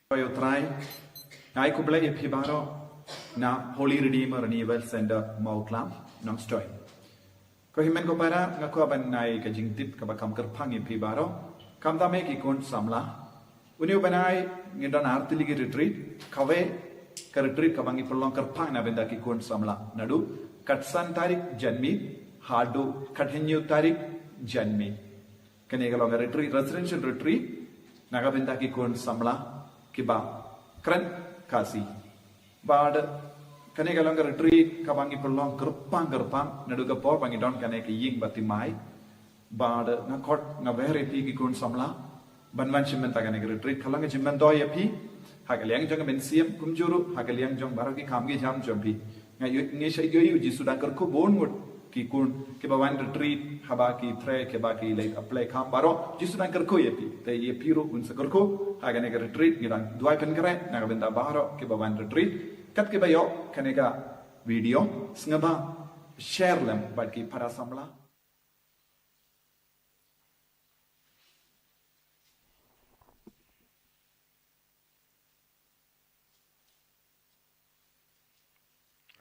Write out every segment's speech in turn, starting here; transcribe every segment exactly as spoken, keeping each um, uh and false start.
Ïa u Trai. Nga ai khublei ïa phi baroh na Holy Redeemer Renewal Center Mawklam, Nongstoiñ. Ko hynmen ko para, nga kwah ban ai ka jingtip kaba kham kyrpang ïa phi baroh. Khamtam ïa ki khun samla. Une u bnai ngi don ar tylli ki retreat, kawei ka retreat kaba ngi pynlong kyrpang na bynta ki khun samla. Naduh katsan tarik janmiet haduh kathynñiew tarik janmiet. Kane ka long ka retreat, residential retreat, na ka bynta ki khun samla kiba kren Khasi. Bad kane ka long ka retreat kaba ngi pynlong kyrpang kyrpang, naduh ka por ba ngi don kane ka ïing ba thymmai. Bad nga khot, nga wer ïa phi ki khun samla ban wan shim bynta kane ka retreat, ka long ka jingmyntoi ïa phi ha ka liang jong ka mynsiem, kumjuh ruh ha ka liang jong baroh ki kam ki jam jong phi. Nga ïoh, ngi sa ïohi U Jisu dang kyrkhu bun ngut ki khun kiba wan retreat, haba ki trei, kiba ki leit apply kam baroh, U Jisu dang kyrkhu ïa phi. Te ïa phi ruh un sa kyrkhu ha kane ka retreat. Ngi dang duwai pynkhreh na ka bynta baroh kiba wan retreat. Kat kiba ïoh kane ka video, sngewbha share lem bad ki para samla.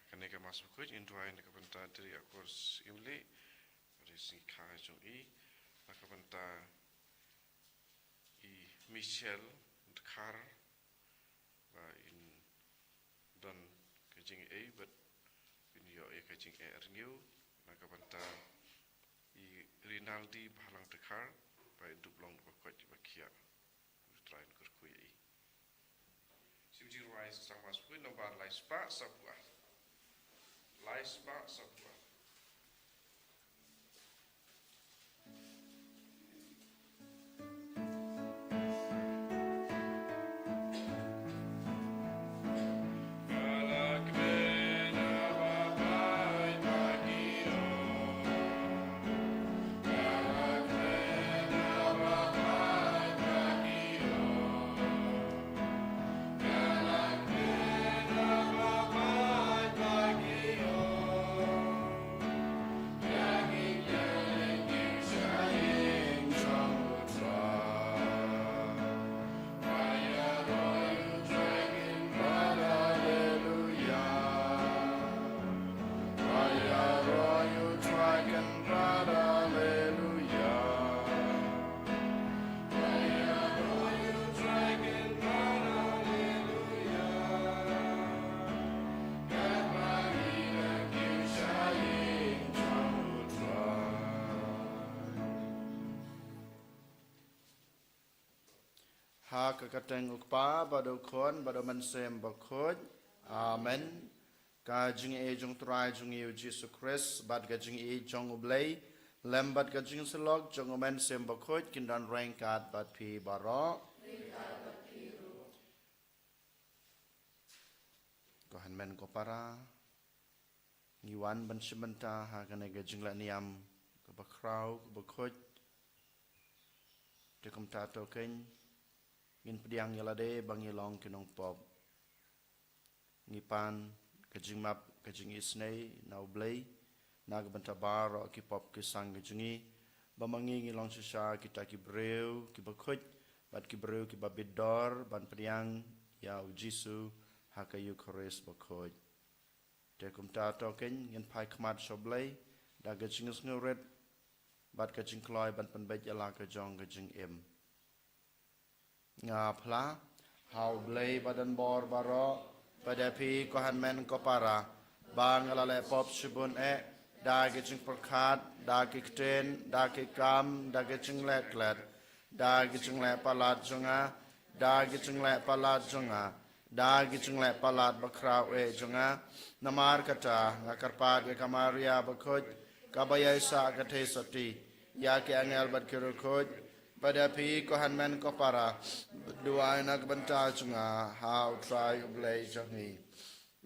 Kane ka Mass Bakhuid ngin duwai na ka bynta Dri Akor Syiemlieh, bad i sngi kha jong i, na ka bynta i Michelle Dkhar, ba in don ka jingaiei bad in ïoh ïa ka jingeh rngiew, na ka bynta i Rinaldi Bhalang Dkhar, ba in dup long da ba koit ba khiah. U Trai un kyrkhu ïa i. Shim jingrwai sa Mass Bakhuid nombar lai spah saphew ar. Lai spah saphew ar. Ha ka kyrteng U Kpa, bad U Khun, bad U Mynsiem Bakhuid. Amen. Ka jingaiei jong U Trai jong ngi U Jisu Khrist, bad ka jingaiei jong U Blei, lem bad ka jingsyllok jong U Mynsiem Bakhuid, kin don ryngkat bad phi baroh. Ko hynmen ko para, ngi wan ban shim bynta ha kane ka jingleh niam kaba khraw, kaba khuid. Te kumta to kein, ngin pdiang ïa lade ba ngi long ki nongpop. Ngi pan ka jingmap, ka jingisynei na U Blei na ka bynta baroh ki pop ki sang ka jong ngi, ba ma ngi ngi long shisha kita ki briew kiba khuid, bad ki briew kiba bit dor ban pdiang ïa U Jisu ha ka Eukharist bakhuid. Te kumta to kein, ngin phai khmat sha U Blei da ka jingsngewrit bad ka jingkloi ban pynbeit ïa la ka jong ka jingim. Nga phla ha U Blei ba don bor baroh, bad ïa phi ko hynmen ko para, ba nga la leh pop shibun eh, da ki jingpyrkhat, da ki ktien, da ki kam, da ki jingleh klet, da ki jingleh palat jong nga, da ki jingleh palat jong nga, da ki jingleh palat bakhraw eh jong nga. Namar kata nga kyrpad ïa ka Maria bakhuid, kaba ïaisah ka theisotti, ïa ki angel bad ki riewkhuid, bad ïa phi ko hynmen ko para, duwai na ka bynta jong nga ha U Trai U Blei jong ngi.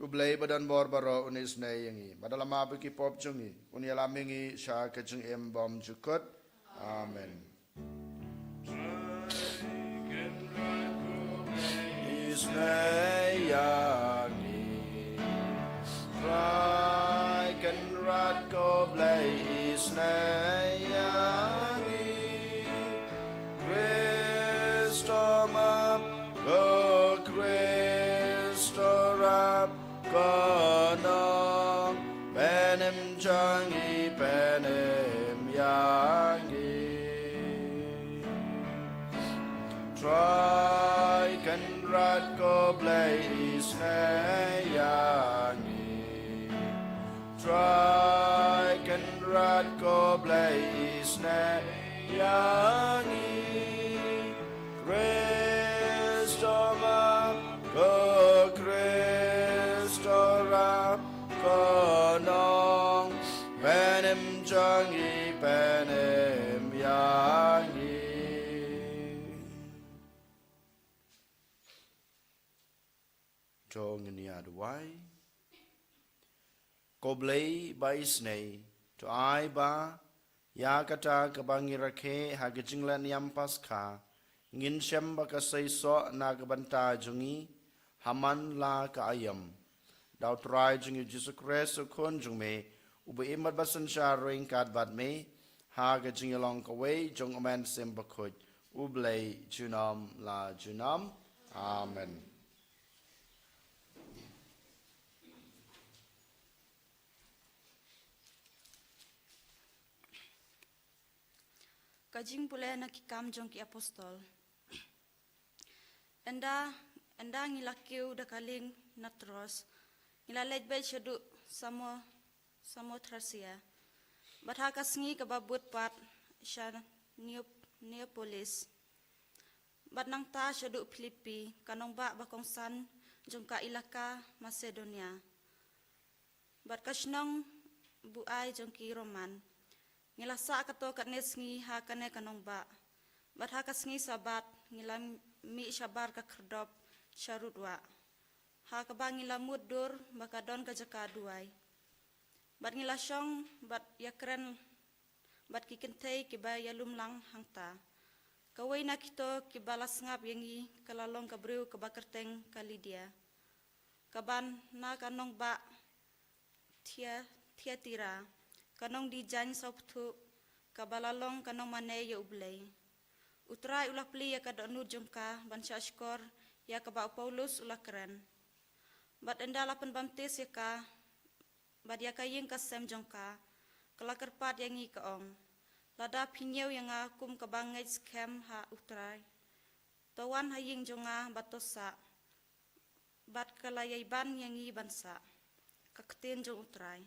U Blei ba don bor baroh un isynei ïa ngi, bad lada la map ïa ki pop jong ngi, un ïalam ïa ngi sha ka jingim bymjukut. Amen. Isynei ïa ngi. Trai Kynrad ko Blei, isynei ïa ngi. Khrist, to map ko Ko Nongpynim jong ngi, pynim ïa ngi. Trai Kynrad ko Blei, isynei ïa ngi. Trai Kynrad ko Blei, isynei ïa ngi. Khrist, Khrist, Khrist, Khrist, Ko Nongpynim jong ngi, pynim ïa ngi. To ngin ïa duwai. Ko Blei ba isynei, to ai ba ïa kata kaba ngi rakhe ha ka jingleh niam Paskha, ngin shem ba ka seisoh na ka bynta jong ngi ha man la ka aïom. Da U Trai jong ngi Jisu Khrist, U Khun jong me, uba im bad ba synshar ryngkat bad me ha ka jingïalong kawei jong U Mynsiem Bakhuid, U Blei junom la junom. Amen. Ka jingpule na Ki Kam jong ki Apostol. Ynda, ynda ngi la kiew da ka lieng na Troas, ngi la leit beit shaduh Samo-, Samothrasia. Bad ha ka sngi kaba bud pat sha Neop-, Neapolis. Bad nangta shaduh Philippi, ka nongbah ba kongsan jong ka ilaka Masedonia, bad ka shnong buaid jong ki Roman. Ngi la sah kato katne sngi ha kane ka nongbah. Bad ha ka sngi Sabbath ngi la mih shabar ka khyrdop sha rud wah, ha kaba ngi la mutdur ba ka don ka jaka duwai. Bad ngi la shong bad ïakren bad ki kynthei kiba ïalum lang hangta. Kawei na kito kiba la sngap ïa ngi ka la long ka briew kaba kyrteng ka Lidia, kaba na ka nongbah Thia-, Thiatira, ka nongdie jaiñ sawpthuh, kaba la long ka nongmane ïa U Blei. U Trai u la plie ïa ka dohnud jong ka ban shahshkor ïa kaba u Paulus u la kren. Bad ynda la pynbaptis ïa ka bad ïa ka ïing ka sem jong ka, ka la kyrpad ïa ngi ka ong, "Lada phi ñiew ïa nga kum kaba ngeit skhem ha U Trai, to wan ha ïing jong nga bad to sah." Bad ka la ïai ban ïa ngi ban sah. Ka ktien jong U Trai.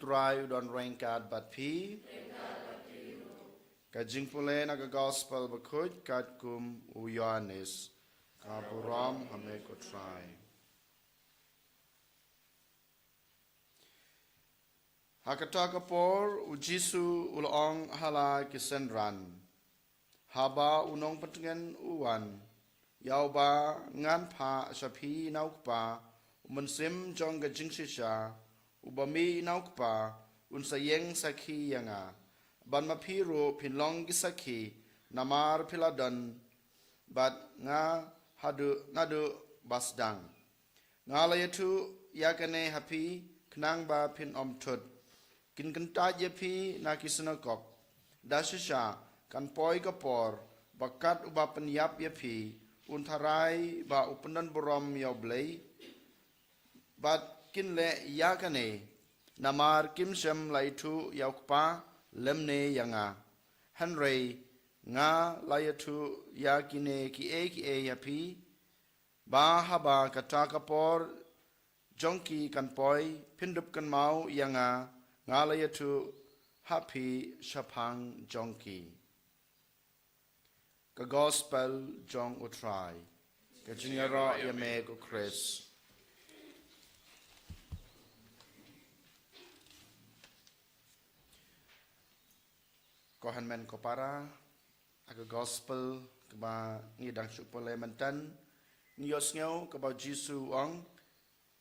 Trai u don ryngkat bad phi. Ka jingpule na ka gospel bakhuid katkum u Ïoannis. Ka burom ha me ko Trai. Ha kata ka por u Jisu u la ong ha la ki synran, haba u nongpyntngen u wan, ïa uba ngan phah sha phi na u Kpa, u Mynsiem jong ka jingshisha, uba mih na u Kpa, un sa ïeng sakhi ïa nga. Bad ma phi ruh phin long ki sakhi, namar phi la don bad nga haduh naduh ba sdang. Nga la ïathuh ïa kane ha phi, khnang ba phin ym thut. Kin kyntait ïa phi na ki synagog. Da shisha kan poi ka por, ba kat uba pynïap ïa phi un tharai ba u pyndon burom ïa U Blei. Bad kin leh ïa kane, namar kim shym la ïathuh ïa u Kpa lymne ïa nga. Hynrei nga la ïathuh ïa kine kiei kiei ïa phi, ba haba kata ka por jong ki kan poi, phin dup kynmaw ïa nga, nga la ïathuh ha phi shaphang jong ki. Ka gospel jong U Trai. Ka jingïaroh ïa me ko Khrist. Ko hynmen ko para, ha ka gospel kaba ngi dang shu pule mynta, ngi ïohsngew kaba u Jisu u ong,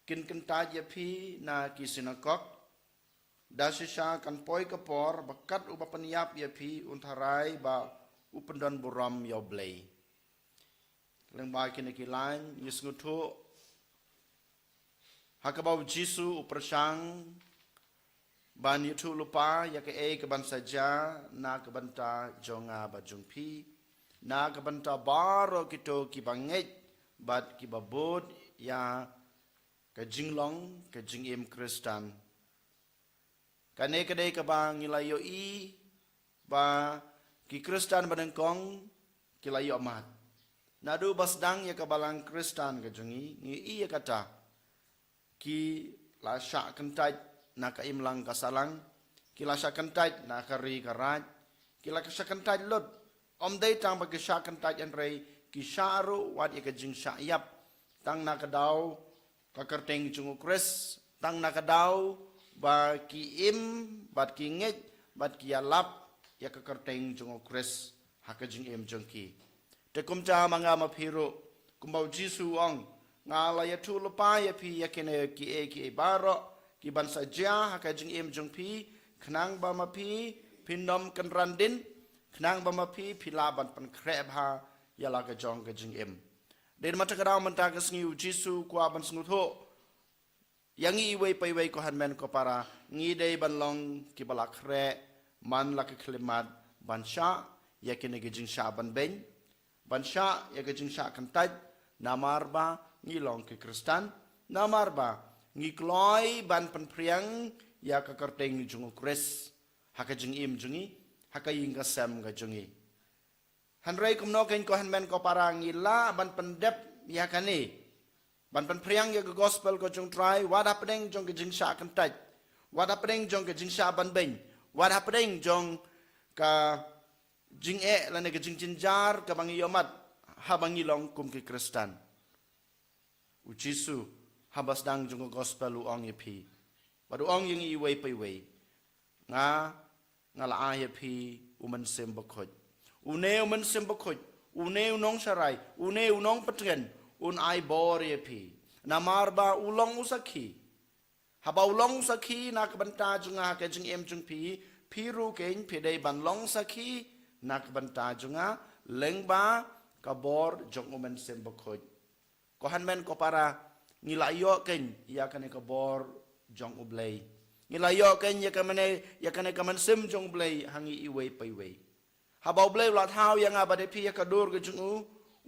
kin kyntait ïa phi na ki synagog. Da shisha kan poi ka por, ba kat uba pynïap ïa phi un tharai ba u pyndon burom ïa U Blei. Lyngba kine ki lain ngi sngewthuh ha kaba u Jisu u pyrshang ban ïathuh lypa ïa kaei kaban sa jia na ka bynta jong nga bad jong phi, na ka bynta baroh kito kiba ngeit bad kiba bud ïa ka jinglong ka jingim Khristan. Kane ka dei kaba ngi la ïohi ba ki Khristan ba nyngkong ki la ïoh mad. Naduh ba sdang ïa ka balang Khristan ka jong ngi, ngi ïohi ïa kata. Ki la shah kyntait na ka imlang ka sahlang, ki la shah kyntait na ka ri ka raid, ki la shah kyntait lut. Ym dei tang ba ki shah kyntait hynrei ki shah ruh wat ïa ka jingshah ïap tang na ka daw ka kyrteng jong u Khrist, tang na ka daw ba ki im bad ki ngeit bad ki ïalap ïa ka kyrteng jong u Khrist ha ka jingim jong ki. Te kumta ma nga ma phi ruh, kumba u Jisu u ong, nga la ïathuh lypa ïa phi ïa kine kiei kiei baroh kiban sa jia ha ka jingim jong phi, khnang ba ma phi phin ym kynran dien, khnang ba ma phi phi lah ban pynkhreh bha ïa la ka jong ka jingim. Dei ma ta ka daw mynta ka sngi u Jisu u kwah ban sngewthuh ïa ngi iwei pa iwei ko hynmen ko para, ngi dei ban long kiba la khreh man la ka khyllipmat ban shah ïa kine ki jingshah ban beiñ, ban shah ïa ki jingshah kyntait, namar ba ngi long ki Khristan, namar ba ngi kloi ban pynphriang ïa ka kyrteng jong u Khrist ha ka jingim jong ngi, ha ka ïing ka sem ka jong ngi. Hynrei kumno kein ko hynmen ko para, ngi lah ban pyndep ïa kane, ban pynphriang ïa ka gospel ka jong u Trai wat hapdeng jong ka jingshah kyntait, wat hapdeng jong ka jingshah ban beiñ, wat hapdeng jong ka jingeh lane ka jingjynjar kaba ngi ïohmad haba ngi long kum ki Khristan. U Jisu haba sdang jong ka gospel u ong ïa phi bad u ong ïa ngi iwei pa iwei, nga, nga la ai ïa phi u Mynsiem Bakhuid. Une u Mynsiem Bakhuid, une u nongsharai, une u nongpyntngen, un ai bor ïa phi. Namar ba u long u sakhi. Haba u long u sakhi na ka bynta jong nga ha ka jingim jong phi, phi ruh kein phi dei ban long sakhi na ka bynta jong nga lyngba ka bor jong u Mynsiem Bakhuid. Ko hynmen ko para, ngi la ïoh kein ïa kane ka bor jong U Blei. Ngi la ïoh kein ïa kane, ïa kane ka mynsiem jong U Blei ha ngi iwei pa iwei. Haba U Blei u la thaw ïa nga bad ïa phi ïa ka dur ka jong u,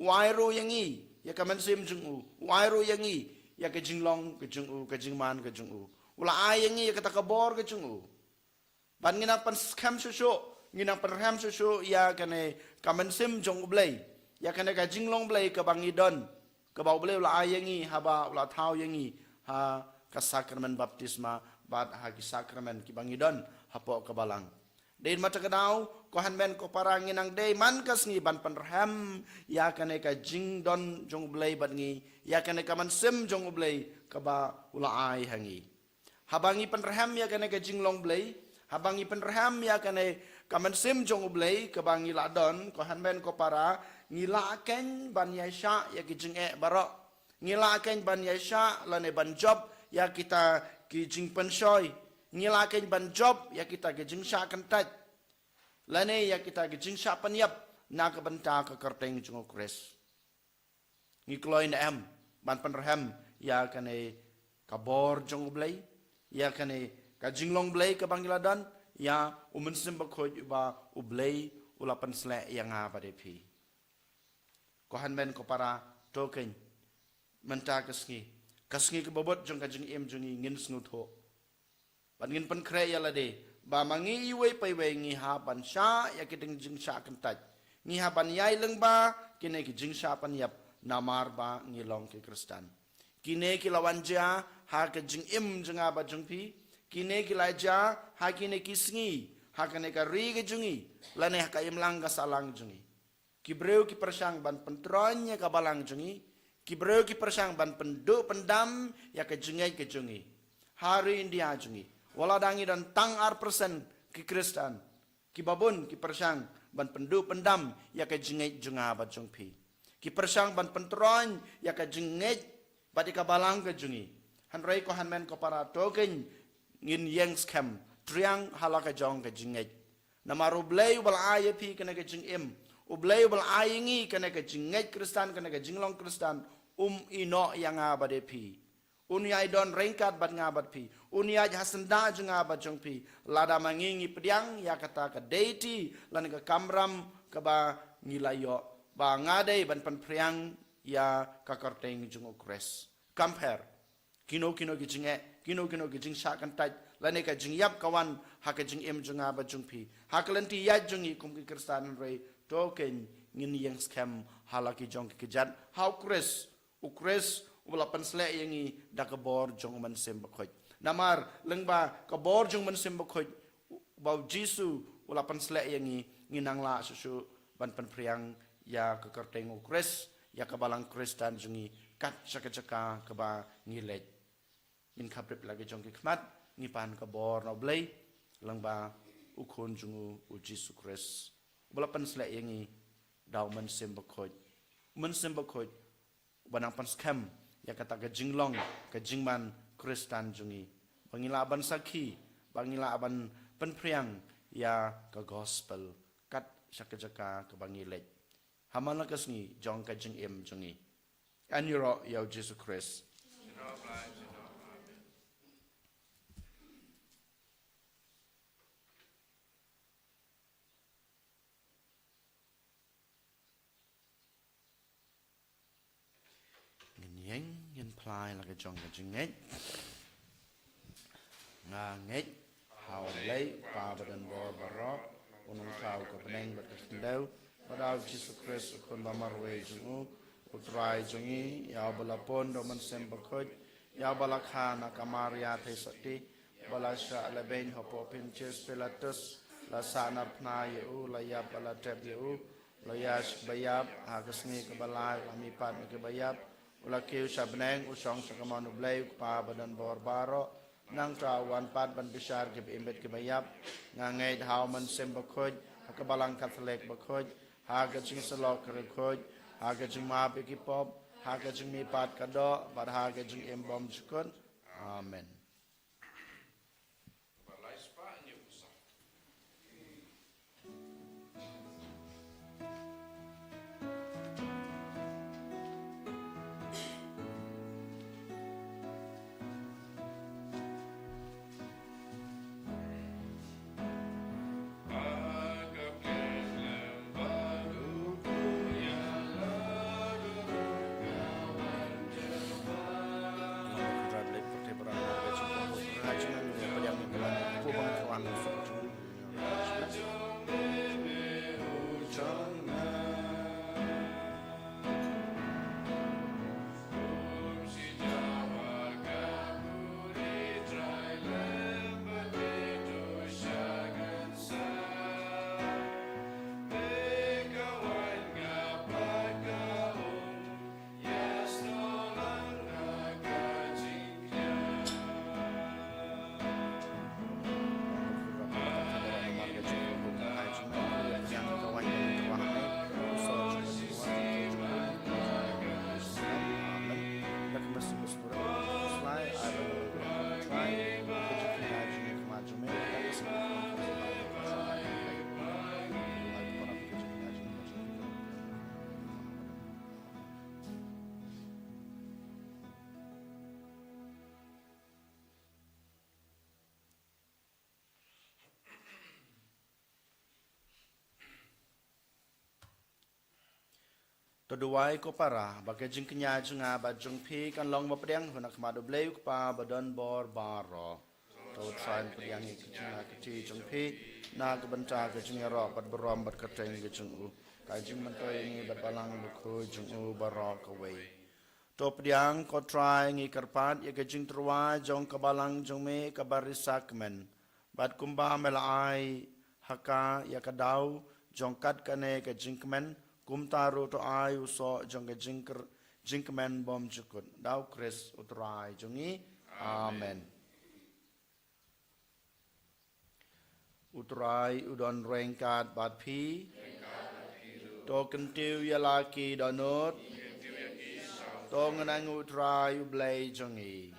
u ai ruh ïa ngi ïa ka mynsiem jong u, u ai ruh ïa ngi ïa ka jinglong ka jong u, ka jingman ka jong u. U la ai ïa ngi ïa kata ka bor ka jong u. Bad ngi nang pynskhem shuh shuh, ngi nang pynrhem shuh shuh ïa kane ka mynsiem jong U Blei, ïa kane ka jinglong Blei kaba ngi don, kaba U Blei u la ai ïa ngi haba u la thaw ïa ngi ha ka sakramen baptisma bad ha ki sakramen kiba ngi don hapoh ka balang. Dei na kata ka daw, ko hynmen ko para, ngi nang dei man ka sngi ban pynrhem ïa kane ka jingdon jong U Blei bad ngi, ïa kane ka mynsiem jong U Blei kaba u la ai ha ngi. Haba ngi pynrhem ïa kane ka jinglong Blei, haba ngi pynrhem ïa kane ka mynsiem jong U Blei kaba ngi la don, ko hynmen ko para, ngi lah kein ban ïaishah ïa ki jingeh baroh. Ngi lah kein ban ïaishah lane ban jop ïa kita ki jingpynshoi. Ngi lah kein ban jop ïa kita ki jingshah kyntait lane ïa kita ki jingshah pynïap na ka bynta ka kyrteng jong U Khrist. Ngi kloi ne em ban pynrhem ïa kane ka bor jong U Blei, ïa kane ka jinglong Blei kaba ngi la don, ïa U Mynsiem Bakhuid uba U Blei u la pynsleh ïa nga bad ïa phi? Ko hynmen ko para, to kein, mynta ka sngi, ka sngi kaba bud jong ka jingim jong ngi, ngin sngewthuh bad ngin pynkhreh ïa lade ba ma ngi iwei pa iwei ngi hap ban shah ïa ki ding jingshah kyntait, ngi hap ban ïai lyngba kine ki jingshah pynïap namar ba ngi long ki Khristan. Kine ki la wan jia ha ka jingim jong nga bad jong phi, kine ki la jia ha kine ki sngi ha kane ka ri ka jong ngi lane ha ka imlang ka sahlang jong ngi. Ki briew ki pyrshang ban pyntroiñ ïa ka balang jong ngi. Ki briew ki pyrshang ban pynduh pyndam ïa ka jingngeit ka jong ngi. Ha ri India jong ngi, wat la da ngi don tang ar persen ki Khristan, kiba bun ki pyrshang ban pynduh pyndam ïa ka jingngeit jong nga bad jong phi. Ki pyrshang ban pyntroiñ ïa ka jingngeit bad ïa ka balang ka jong ngi. Hynrei ko hynmen ko para, to kein, ngin ïeng skhem, triang ha la ka jong ka jingngeit. Namar U Blei uba la ai ïa phi kane ka jingim, U Blei uba la ai ïa ngi kane ka jingngeit Khristan, kane ka jinglong Khristan, um ïehnoh ïa nga bad ïa phi. Un ïai don ryngkat bad nga bad phi. Un ïaid ha syndah jong nga bad jong phi lada ma ngi ngi pdiang ïa kata ka deiti lane ka kamram kaba ngi la ïoh, ba nga dei ban pynphriang ïa ka kyrteng jong U Khrist. Kam pher kino kino ki jingeh, kino kino ki jingshah kyntait lane ka jingïap ka wan ha ka jingim jong nga bad jong phi, ha ka lynti ïaid jong ngi kum ki Khristan, hynrei to kein, ngin ïeng skhem ha la ki jong ki kjat ha U Khrist. U Khrist uba la pynsleh ïa ngi da ka bor jong U Mynsiem Bakhuid. Namar lyngba ka bor jong U Mynsiem Bakhuid, uba U Jisu u la pynsleh ïa ngi, ngi nang lah shuh shuh ban pynphriang ïa ka kyrteng U Khrist, ïa ka balang Khristan jong ngi, kat sha ka jaka kaba ngi leit. Ngin khapdep la ki jong ki khmat, ngi pan ka bor na U Blei lyngba U Khun jong u, U Jisu Khrist, uba la pynsleh ïa ngi da U Mynsiem Bakhuid. U Mynsiem Bakhuid uba nang pynskhem ïa kata ka jinglong, ka jingman Khristan jong ngi, ba ngi lah ban sakhi, ba ngi lah ban pynphriang ïa ka gospel kat sha ka jaka kaba ngi leit. Ha man la ka sngi jong ka jingim jong ngi. Ainguh ïa U Jisu Khrist. Ngin ïeng, ngin phla ïa la ka jong ka jingngeit. Nga ngeit ha U Blei, U Kpa badonbor baroh, U Nongthaw ka bneng bad ka khyndew, bad ha U Jisu Khrist, U Khun ba marwei jong u, U Trai jong ngi, ïa uba la pun da U Mynsiem Bakhuid, ïa uba la kha na ka Maria theisotti, ba la shah lehbeiñ hapoh Pontius Pilatus, la sahnarphna ïa u, la ïap bad la tep ïa u, la ïaid sha kiba ïap, ha ka sngi kaba lai u la mihpat na kiba ïap, u la kiew sha bneng, u shong sha kamon U Blei U Kpa badonbor baroh. Nangta u wan pat ban bishar kiba im bad kiba ïap. Nga ngeit ha U Mynsiem Bakhuid, ha ka Balang Katholik bakhuid, ha ka jingsyllok ka riewkhuid, ha ka jingmap ïa ki pop, ha ka jingmihpat ka doh, bad ha ka jingim bymjukut. Amen. Duwai ko para ba ka jingkñia jong nga bad jong phi kan long ba pdiang ha khmat U Blei U Kpa ba don bor baroh. To Trai pdiang ïa ka jingkñia ka jong phi na ka bynta ka jingïaroh bad burom bad kyrteng ka jong u. Ka jingmyntoi ïa ngi bad Balang Bakhuid jong u baroh kawei. To pdiang ko Trai, ngi kyrpad ïa ka jingtyrwa jong ka Balang jong me ka Barisa Kmen. Bad kumba me la ai ha ka ïa ka daw jong kat kane ka jingkmen, kumta ruh to ai u soh jong ka jingkr-, jingkmen bymjukut. Da U Khrist U Trai jong ngi. Amen. U Trai u don ryngkat bad phi. To kyntiew ïa la ki dohnud. To ngin ai nguh ïa U Trai U Blei jong ngi.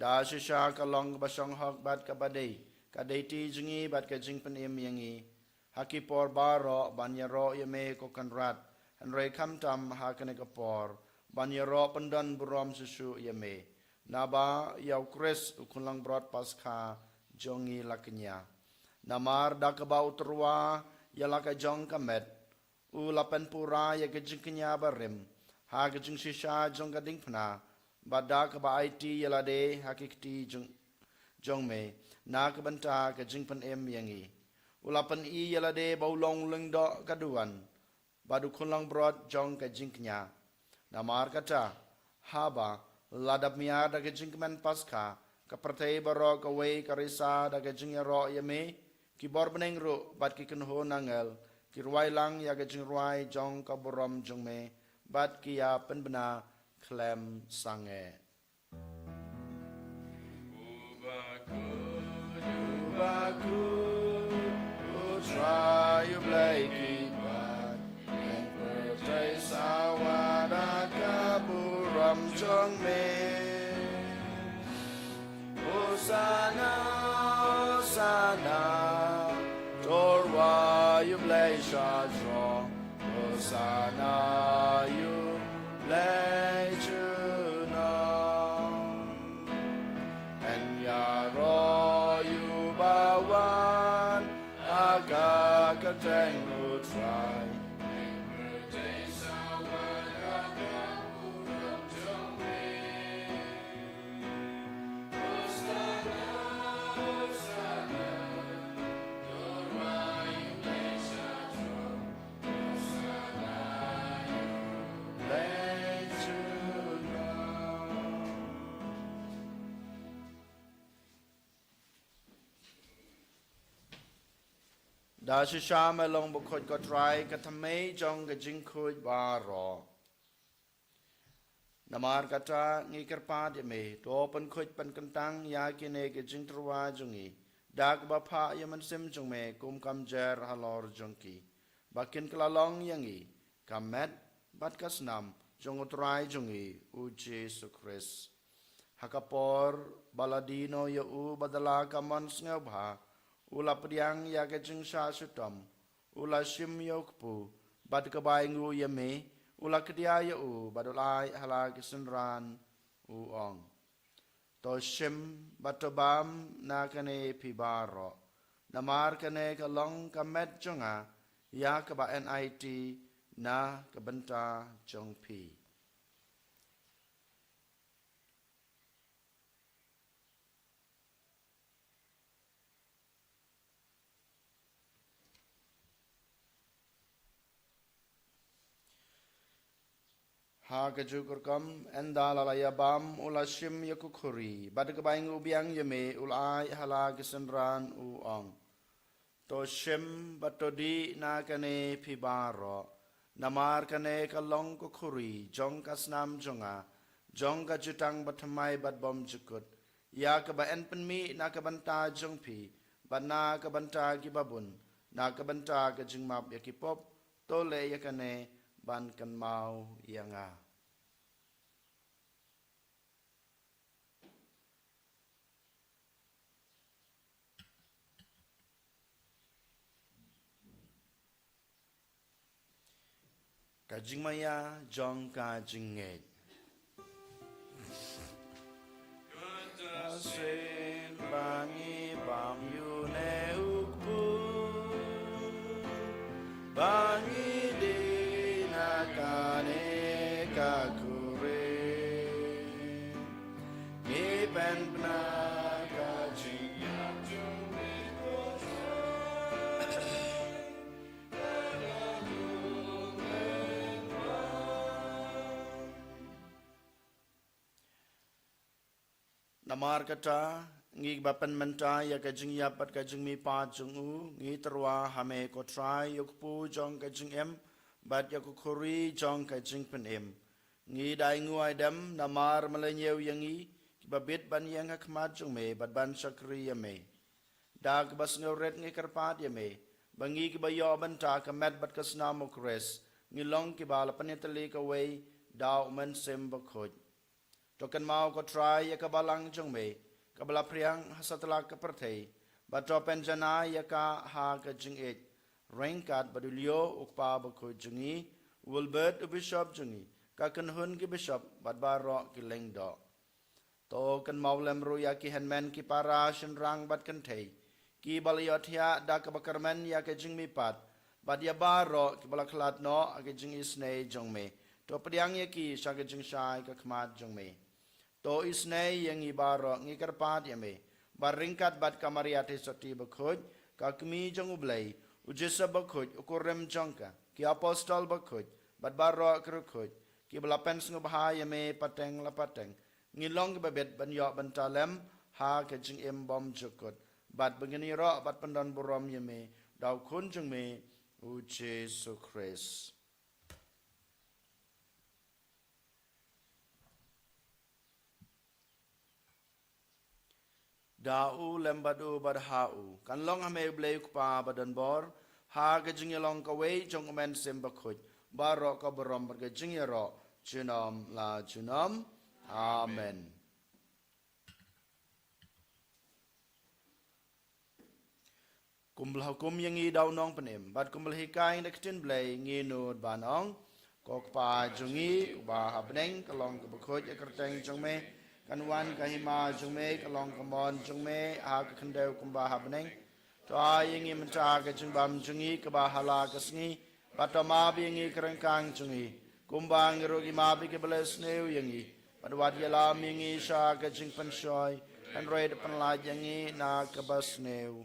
Da shisha ka long kaba shong hok bad kaba dei, ka dei ti jong ngi bad ka jingpynim ïa ngi ha ki por baroh ban ïaroh ïa me ko Kynrad, hynrei khamtam ha kane ka por ban ïaroh pyndon burom shuh shuh ïa me. Naba ïa U Khrist U Khunlangbrot Paskha jong ngi la kñia. Namar da kaba u tyrwa ïa la ka jong ka met, u la pynpura ïa ka jingkñia barim ha ka jingshisha jong ka diengphna, bad da kaba aiti ïa lade ha ki kti jong, jong me na ka bynta ka jingpynim ïa ngi, u la pyni ïa lade ba u long u lyngdoh ka duwan bad u khunlangbrot jong ka jingkñia. Namar kata, haba la dap miar da ka jingkmen Paskha, ka pyrthei baroh kawei ka risa da ka jingïaroh ïa me, ki bor bneng ruh bad ki kynhun angel ki rwai lang ïa ka jingrwai jong ka burom jong me, bad ki ïa pynbna khlem sangeh. Uba khuid, uba khuid, U Trai U Blei ki paid, ïeng pyrthei sawa da ka burom jong me. Hosana, Hosana, to rwai ïa U Blei sha jrong. Hosana ïa U Blei junom. Yn ïaroh ïa uba wan ha ka kyrteng U Trai. Da shisha me long bakhuid ko Trai, ka thymmei jong ka jingkhuid baroh. Namar kata ngi kyrpad ïa me, to pynkhuid pynkyntang ïa kine ki jingtyrwa jong ngi da kaba phah ïa u Mynsiem jong me kum ka mjer halor jong ki, ba kin kylla long ïa ngi ka met bad ka snam jong U Trai jong ngi U Jisu Khrist. Ha ka por ba la die noh ïa u bad da la ka mon sngewbha, u la pdiang ïa ka jingshah shitom, u la shim ïa u kpu, bad kaba ainguh ïa me, u la kdia ïa u bad u la ai ha la ki synran, u ong: To shim bad to bam na kane phi baroh, namar kane ka long ka met jong nga, ïa kaba yn aiti na ka bynta jong phi. Ha kajuh ka rukom, ynda la la ïa bam, u la shim ïa ka khuri, bad kaba ainguh biang ïa me, u la ai ha la ki synran, u ong: To shim bad to dih na kane phi baroh, namar kane ka long ka khuri jong ka snam jong nga, jong ka jutang bathymmai bad bymjukut, ïa kaba yn pynmih na ka bynta jong phi bad na ka bynta ki babun, na ka bynta ka jingmap ïa ki pop. To leh ïa kane ban kynmaw ïa nga. Ka jingmaïa jong ka jingngeit. Kata sien ba ngi bam ïa une u kpu, ba ngi dih na Pen bna ka jingïap jong me ko Trai. Namar kata, ngi ba pynmynta ïa ka jingïap bad ka jingmihpat jong u, ngi tyrwa ha me ko Trai, ïa u kpu jong ka jingim bad ïa ka khuri jong ka jingpynim. Ngi da ai nguh ai dem namar me la ñiew ïa ngi kiba bit ban ïeng ha khmat jong me bad ban shakri ïa me. Da kaba sngewrit ngi kyrpad ïa me ba ngi kiba ïoh bynta ka met bad ka snam u Khrist, ngi long kiba la pynïatylli kawei da u Mynsiem Bakhuid. To kynmaw ko Trai ïa ka balang jong me kaba la phriang ha satlak ka pyrthei, bad to pynjanai ïa ka ha ka jingïeit, ryngkat bad u Leo u kpa bakhuid jong ngi, u Wilbert u bishop jong ngi, ka kynhun ki bishop bad baroh ki lyngdoh. To kynmaw lem ruh ïa ki hynmen ki para shynrang bad kynthei kiba la ïohthiah da kaba kyrmen ïa ka jingmihpat, bad ïa baroh kiba la khlad noh ha ka jingisynei jong me. To pdiang ïa ki sha ka jingshai ka khmat jong me. To isynei ïa ngi baroh, ngi kyrpad ïa me ba ryngkat bad ka Maria Theisotti Bakhuid, ka kmie jong u Blei, u Joseph Bakhuid u kurim jong ka, ki apostol bakhuid bad baroh ki riewkhuid kiba la pynsngewbha ïa me pateng la pateng, ngin long kiba bit ban ïoh bynta lem ha ka jingim bymjukut, bad ba ngin ïaroh bad pyndonburom ïa me da u Khun jong me, u Jisu Khrist. Da u lem bad u bad ha u, kan long ha me u Blei u Kpa badonbor, ha ka jingïalong kawei jong u Mynsiem Bakhuid, baroh ka burom bad ka jingïaroh junom la junom. Amen. Kumba la hukum ïa ngi da u Nongpynim, bad kumba la hikai na ka ktien Blei, ngi nud ban ong: Ko Kpa jong ngi uba ha bneng, ka long kaba khuid ïa ka kyrteng jong me, kan wan ka hima jong me, ka long ka mon jong me ha ka khyndew kumba ha bneng. To ai ïa ngi mynta ka jingbam jong ngi kaba ha la ka sngi, bad to map ïa ngi ka ryngkang jong ngi, kumba ngi ruh ngi map ïa kiba leh sniew ïa ngi, bad wat ïalam ïa ngi sha ka jingpynshoi, hynrei to pynlait ïa ngi na kaba sniew.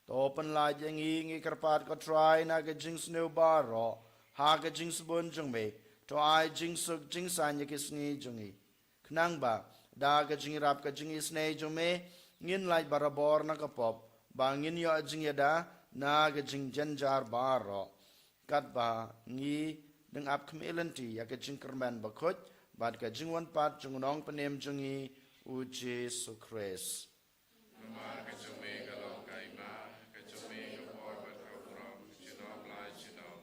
To pynlait ïa ngi, ngi kyrpad ko Trai, na ka jingsniew baroh, ha ka jingsbun jong me, to ai jingsuk jingsaiñ ïa ki sngi jong ngi, khnang ba da ka jingïarap ka jingisynei jong me, ngin lait barabor na ka pop, ba ngin ïoh jingïada na ka jingjynjar baroh, katba ngi dang ap khmih lynti ïa ka jingkyrmen bakhuid bad ka jingwan pat jong u Nongpynim jong ngi, u Jisu Khrist. Namar ka jong me ka long ka hima, ka jong me ka por bad ka burom, junom la junom.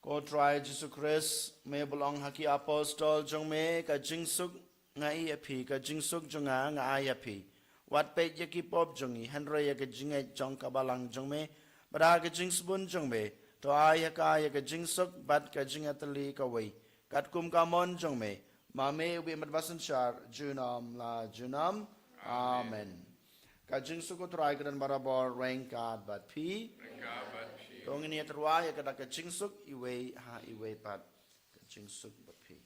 Ko Trai Jisu Khrist, me ba la ong ha ki apostol jong me: Ka jingsuk nga ai ïa phi, ka jingsuk jong nga nga ai ïa phi. Wat peit ïa ki pop jong ngi, hynrei ïa ka jingngeit jong ka balang jong me, bad ha ka jingsbun jong me, to ai ha ka ïa ka jingsuk bad ka jingïatylli kawei, katkum ka mon jong me, ma me uba im bad ba synshar junom la junom. Amen. Ka jingsuk u Trai ka don barabor ryngkat bad phi. Ryngkat bad phi. To ngin ïa tyrwa ïa ka da ka jingsuk iwei ha iwei pat. Ka jingsuk bad phi.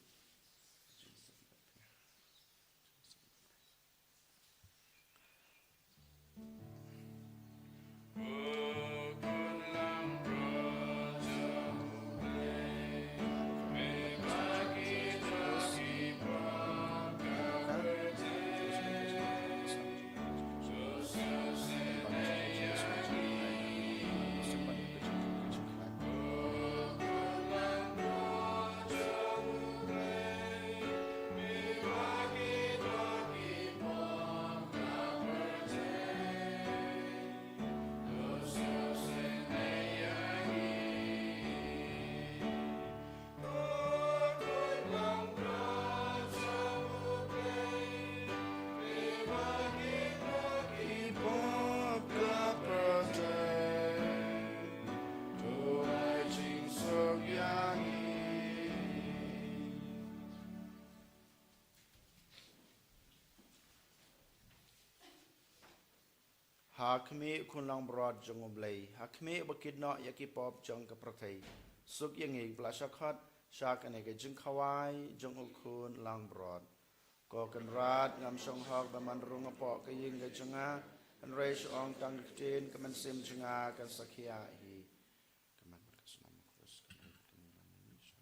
Ha khmih u khun langbrot jong U Blei, ha khmih uba kit noh ïa ki pop jong ka pyrthei, suk ïa ngi ba la shah khot sha kane ka jingkhawai jong u khun langbrot. Ko Kynrad, ngam shong hok ba man rung hapoh ka ïing ka jong nga, hynrei shu ong tang ka ktien, ka mynsiem jong nga kan sa khiah hi. Ka mat bad ka snam u Khrist kan ai bad kane ka lam. Amen.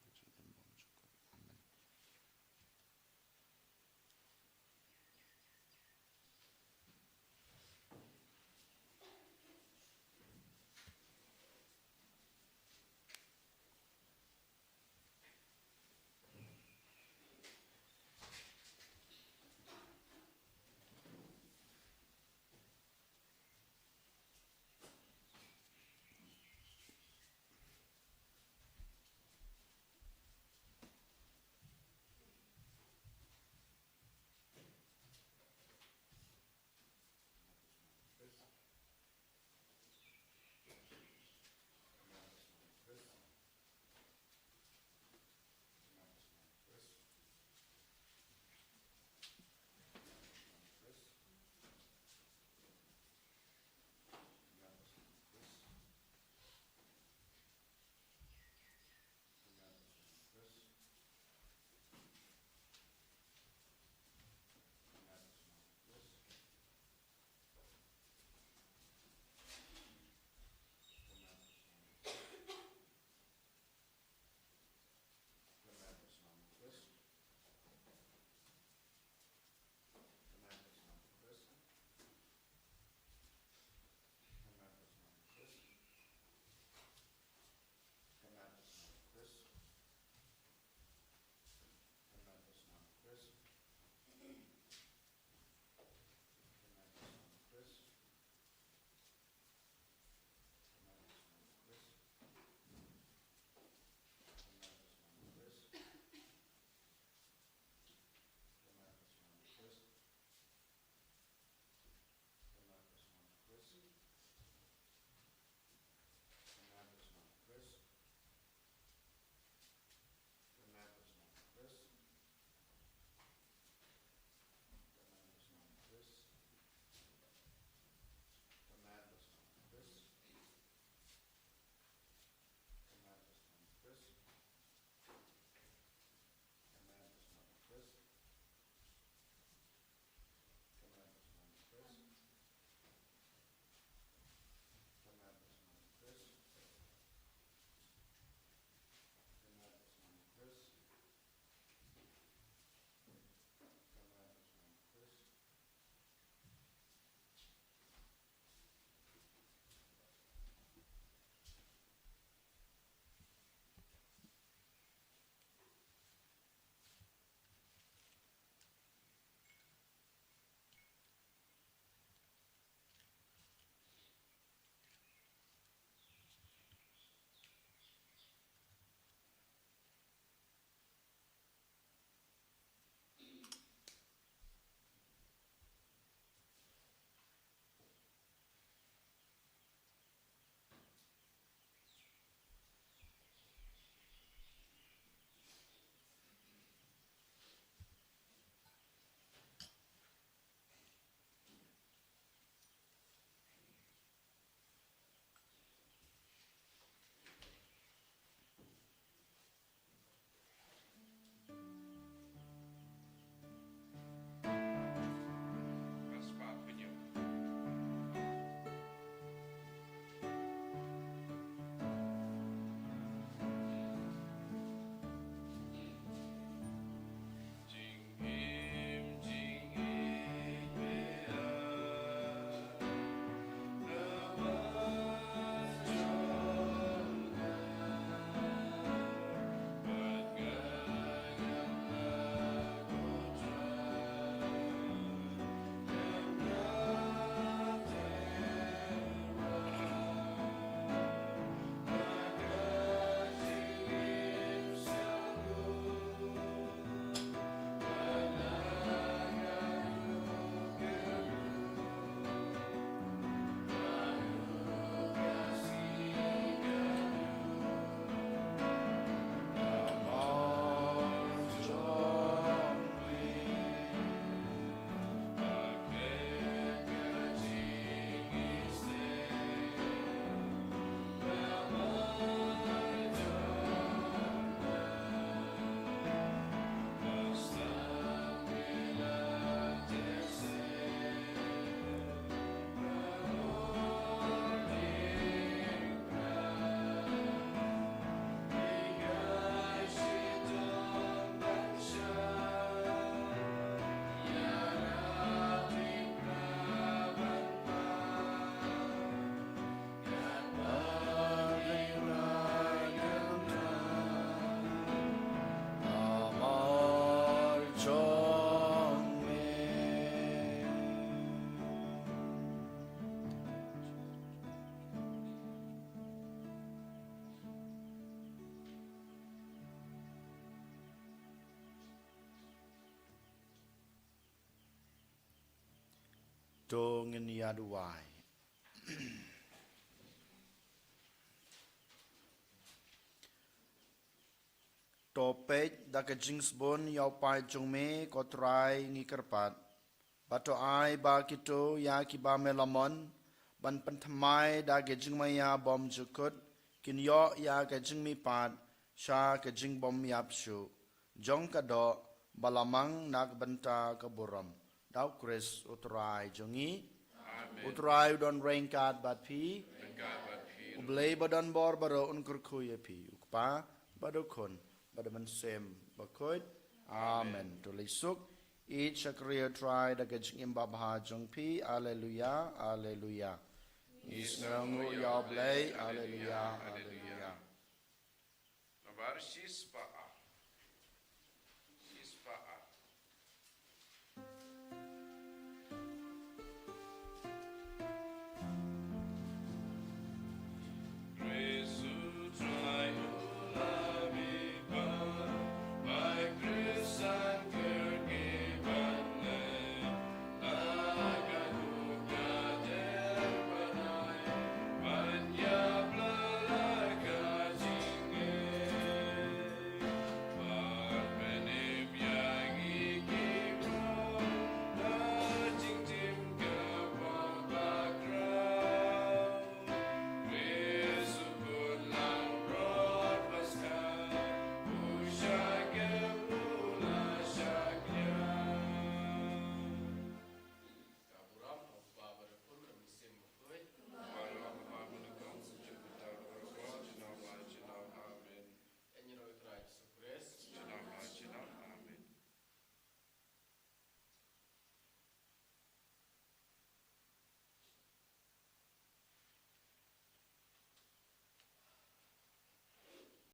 To ngin ïa duwai. To peit da ka jingsbun ïa u paid jong me, ko Trai, ngi kyrpad. Bad to ai ba kito ïa kiba me la mon ban pynthymmai da ka jingmaïa bym jukut, kin ïoh ïa ka jingmihpat sha ka jingbymïap shuh jong ka doh ba la mang na ka bynta ka burom da u Khrist u Trai jong ngi. Amen. U Trai u don ryngkat bad phi. Ryngkat bad phi. U Blei ba don bor baroh un kyrkhu ïa phi, u Kpa bad u Khun bad u Mynsiem Bakhuid. Amen. Amen. To leit suk, ïeit sha ka ri u Trai da ka jingim babha jong phi. Alleluia, alleluia. Ngi sngewnguh ïa u Blei. Alleluia, alleluia. Nabar shispah